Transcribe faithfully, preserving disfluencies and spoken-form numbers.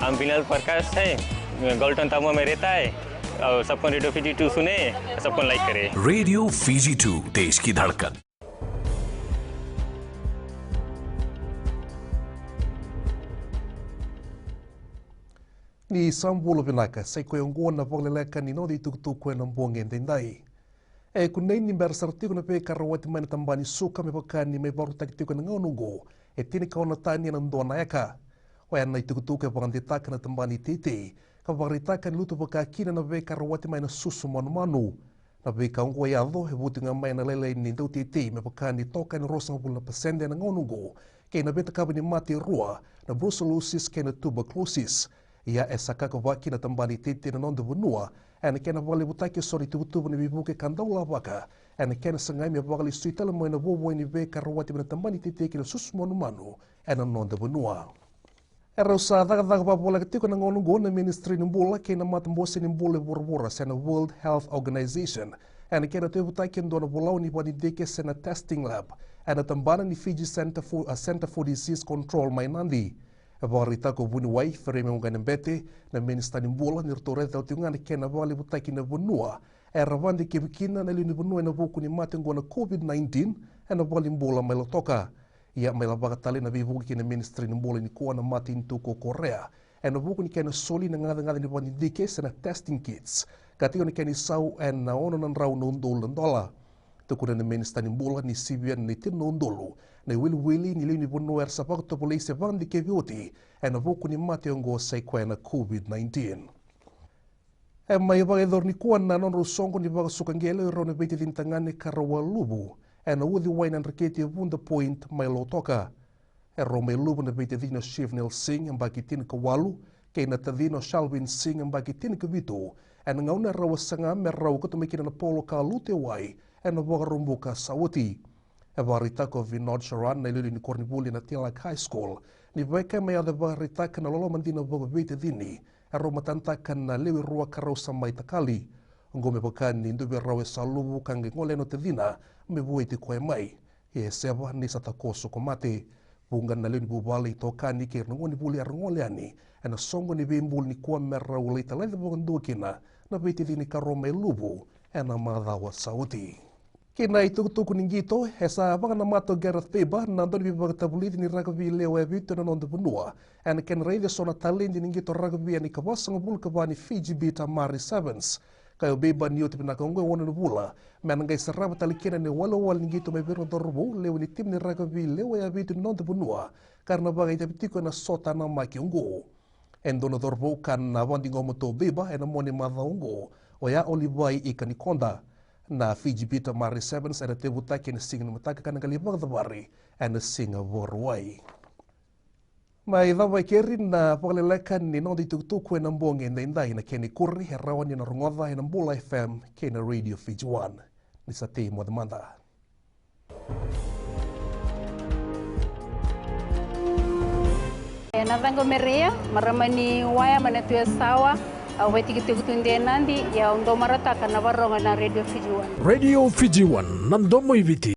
हम विनल प्रकाश है, गोल्टन तमो में रहता है और सबको रेडियो फिजी टू सुने, सबको लाइक करे। रेडियो फिजी टू, देश की धड़कन। Ni sa bula vinaka, sa i koya oqo na vakaleleka ni noda itukutuku ena bogi edaidai. E kunei ni bera sara tiko na veika rawati mai na tabana ni suka me vaka ni mai vakarautaki tiko ena gauna oqo, e tinikaono na tani ena dua na eka. Oya na itukutuku e vakadeitaka na tabana ni teitei, ka vakaraitaka ni lutu vaka kina na veika rawati mai na susu manumanu. Na veika oqo e yaco e vuti ga mai na lailai ni dauteitei me vaka ni toka ena ruasagavulu na pasede ena gauna oqo, kei na veitakava ni mate e rua, na brucellosis kei na tuberculosis. Ia e sa kakavaki na tabana ni teitei ena noda vanua ena kena vakalevutaki eso na ituvatuva ni veivuke ka dau lavaka ena kena sagai me vakalesui tale mai na vuavuai ni veika rawati mai na tabana ni teitei kei na susu manumanu ena noda vanua. E rau sa cakacaka vakavoleka tiko na gauna oqo na Ministry ni Bula kei na matabose ni bula e vuravura se na World Health Organization ena kena tauyavutaki e dua na volau ni vakadidike se na testing lab ena tabana ni Fiji Center for, a Center for Disease Control mai Nadi. E vakaraitaka o vuniwai Feremi Waqainabete, na minisita ni bula, ni ratou raica tale tiko ga na kena vakalevutaki na vanua era vakadikevi kina na lewe ni vanua ena vuku ni mate oqo na COVID nineteen ena valenibula mai Lautoka. Ia mai lavaka tale na veivuke kei na minisitiri ni bula nikua na matanitu ko Korea ena vuku ni kena soli na gacagaca ni vakadidike se na testing kits, ka tiko na kena isau ena ono na drau na udolu na dola. Tukuna na minisita ni bula ni sivia na tini na udolu na iwiliwili ni lewe ni vanua era sa vakatovolei se vakadikevi oti ena vuku ni mate oqo sa i koya na COVID nineteen. E mai vakayacori nikua na nodrau soqo ni vakasuka qele o irau na veitacini tagane ka rau a luvu ena uciwai na dreketi e Vuda Point mai Lautoka. E rau mai luvu na veitacini o Shivnel Singh, yabaki tinikawalu, kei na tacina o Shalvin Singh, yabaki tinikavitu, ena gauna e rau a saga me rau kauta mai kina na polo ka lutu e wai ena Vakaraubuka sa oti. E vakaraitaka o Vinod Sharan, na iliuliu ni koronivuli na Tilak High School, ni veika e mai yaco e vakaraitaka na loloma dina vakaveitacini e rau matanataka na lewe rua ka rau sa mai takali. Oqo me vaka ni dua vei rau e sa luvu ka qai gole yani o tacina me vueti koya mai. Ia e seva ni sa takoso ko mate. Vuqa na lewe ni vuvale, itokani kei ira na gonevuli era gole yani ena soqo ni veibulu nikua me rau lai talaci vakadua kina na veitacini ka rau mai luvu ena macawa sa oti. Kei na itukutuku ni qito, e sa vakanamata o Gareth Baber na dauniveivakatavulici ni rakavi lewe vitu ena noda vanua ena kena raici eso na taledi ni qito rakavi ena ikavasagavulu ka va ni Fiji Bitter Maori Sevens. Ka o Baber ni oti vinaka oqo e ono na vula me na qai sarava tale kina na iwalewale ni qito mai vei ira na cauravou lewe ni timi ni rakavi lewe vitu ni noda vanua ka ra na vakaitavi tiko ena sota namaki oqo. E dua na cauravou ka na vakadigomatua o Baber ena mua ni macawa oqo, oya o Livai Ikanikoda. Na Fiji Bitter Maori Sevens ena tekivutaki ena siga ni mataka ka na qai lai vakacavari ena siga Vakarauwai. Mai cava e keri na vakaleleka ni noda itukutuku ena bogi edaidai. Na kena ikuri e rawa ni na rogoca ena Bula F M kei na Radio Fiji One. Ni sa tei moce mada. E na caqu o Mereia, marama ni Waya mai na Tui Yasawa. Au vaitikotiko tu e Nadi, ia au dau marautaka na varogo ena Radio Fiji One. Radio Fiji One, na domo i Viti.